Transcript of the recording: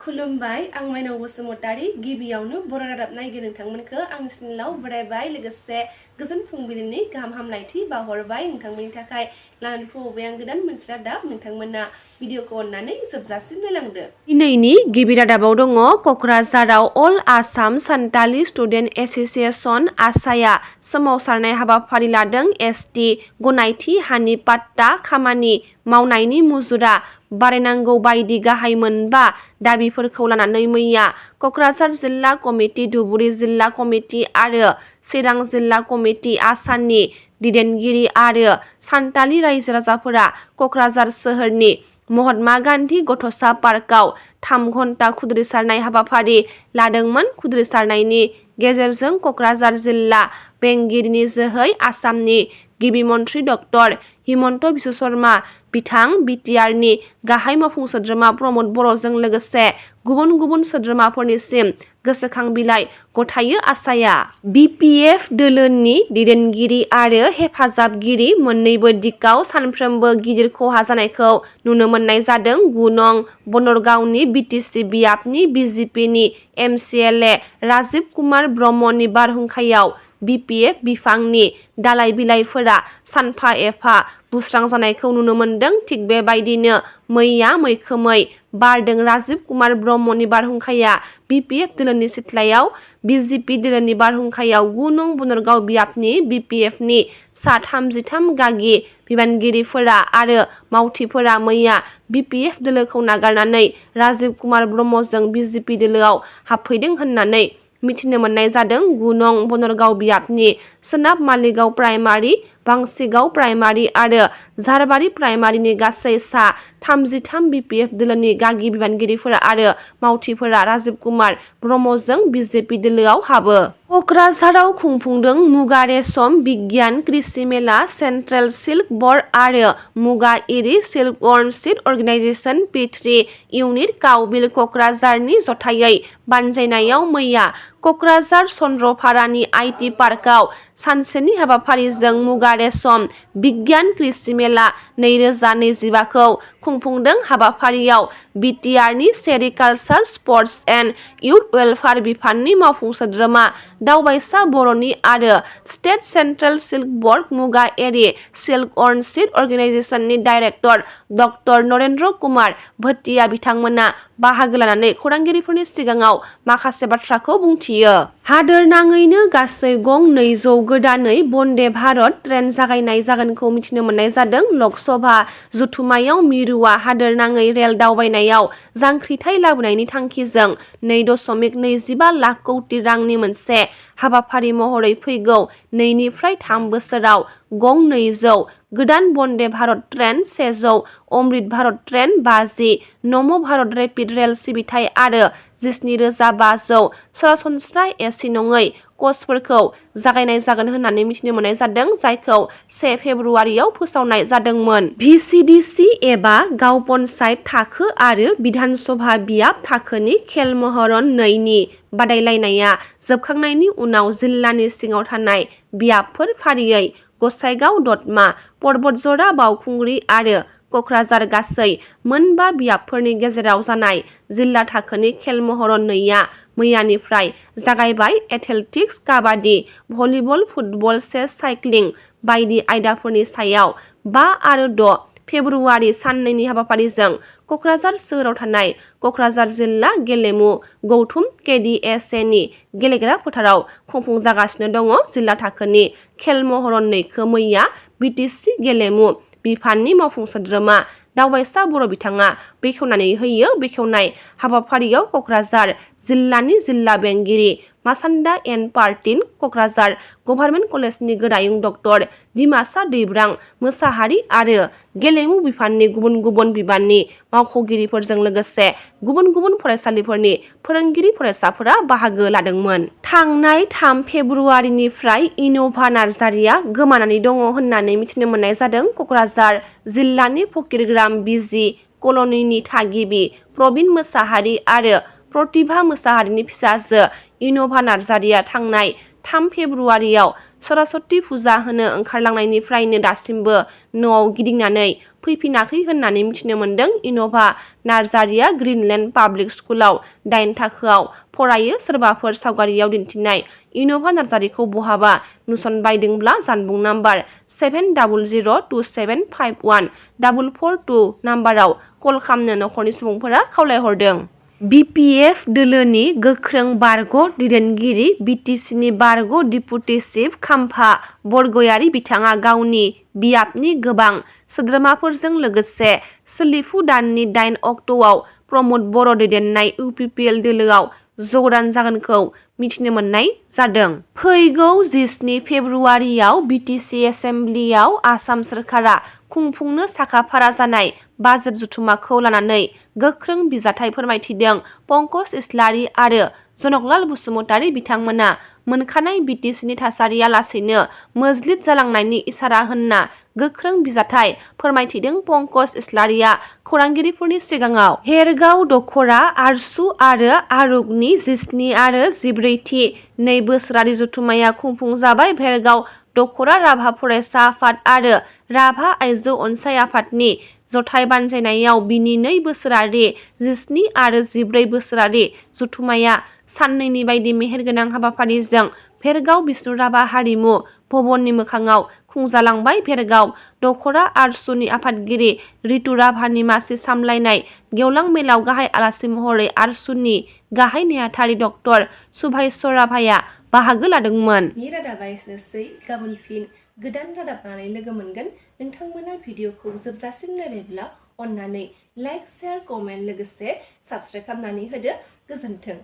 खुलुमबाय आं माइनाव बसुमतारी गिबियावनो बर' रादाब नायगिरि नोंथांमोनखौ आंनि चेनेलाव बरायबाय लोगोसे गोजोन फुंबिलिनि गाहाम हामलायथि बावहरबाय नोंथांमोननि थाखाय लानानै फैबाय आं गोदान मोनसे रादाब नोंथांमोना भिडिअखौ अननानै जोबजासिम नायलांदो। दिनैनि गिबि रादाबाव दङ क'क्राझाराव अल आसाम सान्तालि स्टुडेन्ट एस'सिएशन आसाया सोमावसारनाय हाबाफारि लादों। एसटि गनायथि हानि पाट्टा खामानि मावनायनि मुजुरा बारायनांगौ बायदि गाहाय मोनबा दाबिफोरखौ लानानै मैया क'क्राझार जिल्ला कमिटि, धुबुरी जिल्ला कमिटि आरो चिरां जिल्ला कमिटि आसाननि दैदेनगिरि आरो सान्तालि रायजो राजाफोरा क'क्राझार सोहोरनि महात्मा गान्धी गथ'सा पार्कआव 3 घन्टा खुद्रिसारनाय हाबाफारि लादोंमोन। खुद्रिसारनायनि गेजेरजों क'क्राझार जिल्ला बेंगिरिनि जोहै आसामनि गिबि मन्त्रि डक्टर हिमन्त बिश्व शर्मा बिथां, बिटिआरनि गाहाय मावफुं सोद्रोमा प्रमद बर'जों लोगोसे गुबुन गुबुन सोद्रोमाफोरनिसिम गोसोखां बिलाइ गथायो। आसाया बिपिएफ दोलोनि दैदेनगिरि आरो हेफाजाबगिरि मोन्नैबो दिगाव सानफ्रोमबो गिदिर खहा जानायखौ नुनो मोननाय जादों। 9 नं बनरगावनि बिटिसि बियाबनि बिजेपिनि एमसिएलए राजिब कुमार ब्रह्मनि बारहुंखायाव बिपिएफ बिफांनि दालाइ बिलाइफोरा सानफा एफा बुस्रांजानायखौ नुनो मोन्दों। थिग बेबायदिनो मैया मैखोमै बारदों राजिब कुमार ब्रह्मनि बारहुंखाया बिपिएफ दोलोनि सिथ्लायाव। बिजेपि दोलोनि बारहुंखायाव 9 नं बनरगाव बियाबनि बिपिएफनि सा 33 गागि बिबानगिरिफोरा आरो मावथिफोरा मैया बिपिएफ दोलोखौ नागारनानै राजिब कुमार ब्रह्मजों बिजेपि दोलोआव हाबफैदों होननानै मिथिनो मोननाय जादों। 9 नं बनरगाव बियाबनि सोनाब मालिगाव प्राइमारि, बांसिगाव प्राइमारि आरो झारबारि प्राइमारिनि गासै सा 33 बिपिएफ दोलोनि गागि बिबानगिरिफोरा आरो मावथिफोरा राजिब कुमार ब्रह्मजों बिजेपि दोलोआव हाबो। क'क्राझाराव खुंफुंदों मुगा रेशम बिगियान कृषि मेला। सेन्ट्रेल सिल्क बर्ड आरो muga eri silkworm seed organization P3 unit काउबिल क'क्राझारनि जथायै बानजायनायाव मैया क'क्राझार चन्द्रपारानि आइटि पार्कआव सानसेनि हाबाफारिजों मुगा रेशम बिगियान कृषि मेला 2025 खौ खुंफुंदों। हाबाफारियाव बिटिआरनि sericulture, sports and youth welfare बिफाननि मावफुं सोद्रोमा दावबायसा बर'नि आरो state central silk board muga eri silkworm seed अर्गेनाइजेशननि डाइरेक्टर डक्टर नरेन्द्र कुमार भटिया बिथांमोना बाहागो लानानै खौरांगिरिफोरनि सिगाङाव माखासे बाथ्राखौ बुंथियो। हादोरनाङैनो गासै गं 200 गोदानै बन्दे भारत ट्रेन जागायनाय जागोनखौ मिथिनो मोननाय जादों। लकसभा जथुम्मायाव मिरुआ हादोरनाङै रेल दावबायनायाव जांख्रिथाय लाबोनायनि थांखिजों 2.25 लाख कौटि रांनि मोनसे हाबाफारि महरै फैगौ 2 निफ्राय 3 बोसोराव गं 200 गोदान बन्दे भारत ट्रेन, 100 अमृत भारत ट्रेन, 50 नमो भारत रेपिड रेल सिबिथाय आरो 17,500 सरासनस्रा एसि नङै कचफोरखौ जागायनाय जागोन होननानै मिथिनो मोननाय जादों, जायखौ 1 फेब्रुवारियाव फोसावनाय जादोंमोन। भिसिडिसि एबा गाव पन्सायत थाखो आरो बिधान सभा बियाब थाखोनि खेल महरन 2 नि बादायलायनाया जोबखांनायनि उनाव जिल्लानि सिङाव थानाय बियाबफोर फारियै गसाइगाव, दतमा, पर्बतजरा, बावखुंग्रि आरो क'क्राझार गासै मोनबा बियाबफोरनि गेजेराव जानाय जिल्ला थाखोनि खेल महरन 2 आ मैयानिफ्राय जागायबाय। एथलेटिक्स, काबादि, भलिबल, फुटबल, चेस, साइक्लिं बायदि आयदाफोरनि सायाव 5 आरो 6 फेब्रुवारि साननैनि हाबाफारिजों क'क्राझार सोहोराव थानाय क'क्राझार जिल्ला गेलेमु गौथुम KDSA नि गेलेग्रा फोथाराव खुंफुंजागासिनो दङ। जिल्ला थाखोनि खेल महरन 2 खौ मैया बिटिसि गेलेमु बिफाननि मावफुं सोद्रोमा दावबायसा बर' बिथाङा बेखेवनानै होयो। बेखेवनाय हाबाफारियाव क'क्राझार जिल्लानि जिल्ला बेंगिरि मासान्दा एन पार्टिन, क'क्राझार गभार्नमेन्ट कलेजनि गोरायुं डक्टर दिमासा दैब्रां मोसाहारि आरो गेलेमु बिफाननि गुबुन गुबुन बिबाननि मावख'गिरिफोरजों लोगोसे गुबुन गुबुन फरायसालिफोरनि फोरोंगिरि फरायसाफोरा बाहागो लादोंमोन। थांनाय 3 फेब्रुवारिनिफ्राय इन'भा नार्जारिया गोमानानै दङ होननानै मिथिनो मोननाय जादों। क'क्राझार जिल्लानि फकिरग्राम बिजि कल'निनि थागिबि प्रबिन मोसाहारि आरो प्रतिभा मोसाहारिनि फिसाजो इन'भा नार्जारिया थांनाय 3 फेब्रुवारियाव सरस्वती फुजा होनो ओंखारलांनायनिफ्रायनो दासिमबो न'आव गिदिंनानै फैफिनाखै होननानै मिथिनो मोन्दों। इन'भा नार्जारिया ग्रीनलेन्ड पाब्लिक स्कुलाव 8 थाखोआव फरायो। सोरबाफोर सावगारियाव दिन्थिनाय इन'भा नार्जारिखौ बहाबा नुसनबायदोंब्ला जानबुं नाम्बार 7002751442 नाम्बाराव कल खालामनो नखरनि सुबुंफोरा खावलायहरदों। बिपिएफ दोलोनि गोख्रों बारग' दैदेनगिरि बिटिसिनि बारग' डिपुटि चिफ खाम्फा बरगयारि बिथाङा गावनि बियाबनि गोबां सोद्रोमाफोरजों लोगोसे सोलिफु दाननि 8 अक्ट'आव प्रमद बर' दैदेननाय इउपिपिएल दोलोआव जगदान जागोनखौ मिथिनो मोननाय जादों। फैगौ 17 फेब्रुवारियाव बिटिसि एसेम्ब्लियाव आसाम सोरखारा खुंफुंनो साखाफारा जानाय बाजेट जथुम्माखौ लानानै गोख्रों बिजाथाइ फोरमायथिदों पंकज इस्लारि आरो जनकलाल बसुमतारी बिथांमोना मोनखानाय बिटिसिनि थासारिया लासैनो मोज्लिद जालांनायनि इसारा होनना गोख्रों बिजाथाइ फोरमायथिदों पंकज इस्लारिया खौरांगिरिफोरनि सिगाङाव। भेरगाव दख'रा आरसु आरो आरुगनि 17 आरो 14थि 2 बोसोरारि जथुम्माया खुंफुंजाबाय। भेरगाव दख'रा राभा फरायसा आफाद आरो राभा आइजो अनसाय आफादनि जथाइ बानजायनायाव बिनि 2 बोसोरारि 17 आरो 14 बोसोरारि जथुम्माया साननैनि बायदि मेहेरगोनां हाबाफारिजों भेरगाव बिष्णु राभा हारिमु भवननि मोखाङाव खुंजालांबाय। भेरगाव दख'रा आरसुनि आफादगिरि रितु राभानि मासि सामलायनाय गेवलां मेलाव गाहाय आलासि महरै आरसुनि गाहाय नेहाथारि डक्टर सुभाइस्वर राभाया बाहागो लादोंमोन। रादाबा एसेनोसै। गाबोन फिन गोदान रादाब लानानै लोगो मोनगोन। नोंथांमोना भिडिअखौ जोबजासिम नायबायब्ला अन्नानै लाइक, शेयार, कमेन्ट लोगोसे साबस्क्राइब खालामनानै होदो। गोजोन्थों।